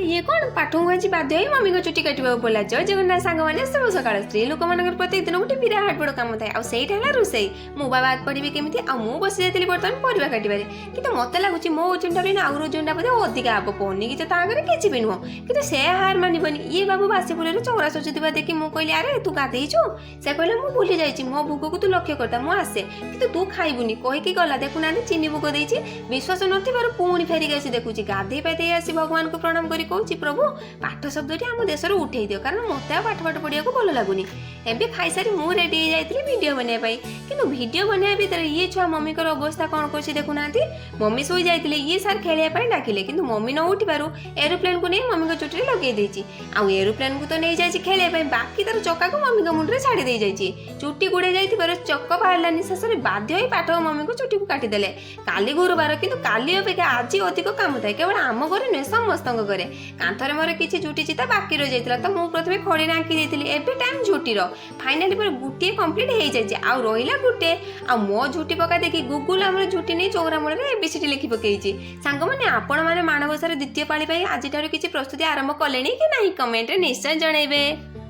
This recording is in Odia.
ଇଏ କ'ଣ, ପାଠଙ୍କୁ ଆଜି ବାଧ୍ୟ ହୋଇ ମମିଙ୍କ ଚୁଟି କାଟିବାକୁ ପଡ଼ିଲା। ଜୟ ଜଗନ୍ନାଥ ସାଙ୍ଗମାନେ, ଶୁଭ ସକାଳ। ସ୍ତ୍ରୀ ଲୋକମାନଙ୍କର ପ୍ରତ୍ୟେକ ଦିନ ଗୋଟେ ବିରାଟ ବଡ଼ କାମ ଥାଏ, ଆଉ ସେଇଟା ହେଲା ରୋଷେଇ। ମୁଁ ବା ବାଦ ପଡ଼ିବି କେମିତି? ଆଉ ମୁଁ ବସି ଯାଇଥିଲି ବର୍ତ୍ତମାନ ପରିବା କାଟିବାରେ। କିନ୍ତୁ ମୋତେ ଲାଗୁଛି ମୋ ଓଜନଟା ବି ଆଉ ଓଜନଟା ବୋଧେ ଅଧିକା ହେବ। ପନିକି ତ ତା ଆଗରେ କିଛି ବି ନୁହଁ, କିନ୍ତୁ ସେ ହାର ମାନିବନି। ଇଏ ବାବୁ ବାସି ଫୁଲରେ ଚଉରା ସଜୁଥିବା ଦେଖି ମୁଁ କହିଲି, "ଆରେ, ତୁ ଗାଧେଇଛୁ?" ସେ କହିଲା, "ମୁଁ ଭୁଲି ଯାଇଛି। ମୋ ଭୋଗକୁ ତୁ ଲକ୍ଷ୍ୟ କରିଥା, ମୁଁ ଆସେ, କିନ୍ତୁ ତୁ ଖାଇବୁନି" କହିକି ଗଲା। ଦେଖୁନାହାନ୍ତି, ଚିନି ଭୋଗ ଦେଇଛି। ବିଶ୍ୱାସ ନଥିବାରୁ ପୁଣି ଫେରିକି ଆସି ଦେଖୁଛି। ଗାଧେଇ ପାଧେଇ ଆସି ଭଗବାନଙ୍କୁ ପ୍ରଣାମ କରି କହୁଛି, "ପ୍ରଭୁ, ପାଠ ଶବ୍ଦଟି ଆମ ଦେଶରୁ ଉଠେଇ ଦିଅ, କାରଣ ମୋତେ ଆଉ ପାଠ ପାଠ ପଢ଼ିବାକୁ ଭଲ ଲାଗୁନି।" ଏବେ ଖାଇସାରି ମୁଁ ରେଡ଼ି ହେଇଯାଇଥିଲି ଭିଡ଼ିଓ ବନେଇବା ପାଇଁ। କିନ୍ତୁ ଭିଡ଼ିଓ ବନେଇବା ଭିତରେ ଇଏ ଛୁଆ ମମିଙ୍କର ଅବସ୍ଥା କ'ଣ କରୁଛି ଦେଖୁନାହାନ୍ତି। ମମି ଶୋଇ ଯାଇଥିଲେ, ଇଏ ସାର୍ ଖେଳିବା ପାଇଁ ଡାକିଲେ, କିନ୍ତୁ ମମି ନ ଉଠିବାରୁ ଏରୋପ୍ଲେନ୍କୁ ନେଇ ମମିଙ୍କ ଚୁଟିରେ ଲଗେଇ ଦେଇଛି। ଆଉ ଏରୋପ୍ଲେନ୍କୁ ତ ନେଇଯାଇଛି ଖେଳିବା ପାଇଁ, ବାକି ତାର ଚକାକୁ ମମିଙ୍କ ମୁଣ୍ଡରେ ଛାଡ଼ି ଦେଇଯାଇଛି। ଚୁଟି ଗୁଡ଼େଇ ଯାଇଥିବାରୁ ଚକ ବାହାରିଲାନି। ଶେଷରେ ବାଧ୍ୟ ହୋଇ ପାଠ ମମିଙ୍କୁ ଚୁଟିକୁ କାଟିଦେଲେ। କାଲି ଗୁରୁବାର, କିନ୍ତୁ କାଲି ଅପେକ୍ଷା ଆଜି ଅଧିକ କାମ ଥାଏ। କେବଳ ଆମ ଘରେ ନୁହେଁ, ସମସ୍ତଙ୍କ ଘରେ। କାନ୍ଥରେ ମୋର କିଛି ଝୁଟି ଚିତା ବାକି ରହିଯାଇଥିଲା, ତ ମୁଁ ପ୍ରଥମେ ଖଡ଼ିରେ ଆଙ୍କି ଦେଇଥିଲି। ଏବେ ଟାଇମ୍ ଝୁଟିର। ଫାଇନାଲି ମୋର ଗୋଟିଏ କମ୍ପ୍ଲିଟ୍ ହେଇଯାଇଛି, ଆଉ ରହିଲା ଗୋଟେ। ଆଉ ମୋ ଝୁଟି ପକା ଦେଖି ଗୁଗୁଲ ଆମର ଝୁଟି ନେଇ ଚଉରା ମୂଳରେ ଏବିସିଡି ଲେଖି ପକେଇଛି। ସାଙ୍ଗମାନେ, ଆପଣମାନେ ମାଣବସାର ଦ୍ୱିତୀୟ ପାଳି ପାଇଁ ଆଜିଠାରୁ କିଛି ପ୍ରସ୍ତୁତି ଆରମ୍ଭ କଲେଣି କି ନାହିଁ, କମେଣ୍ଟରେ ନିଶ୍ଚୟ ଜଣାଇବେ।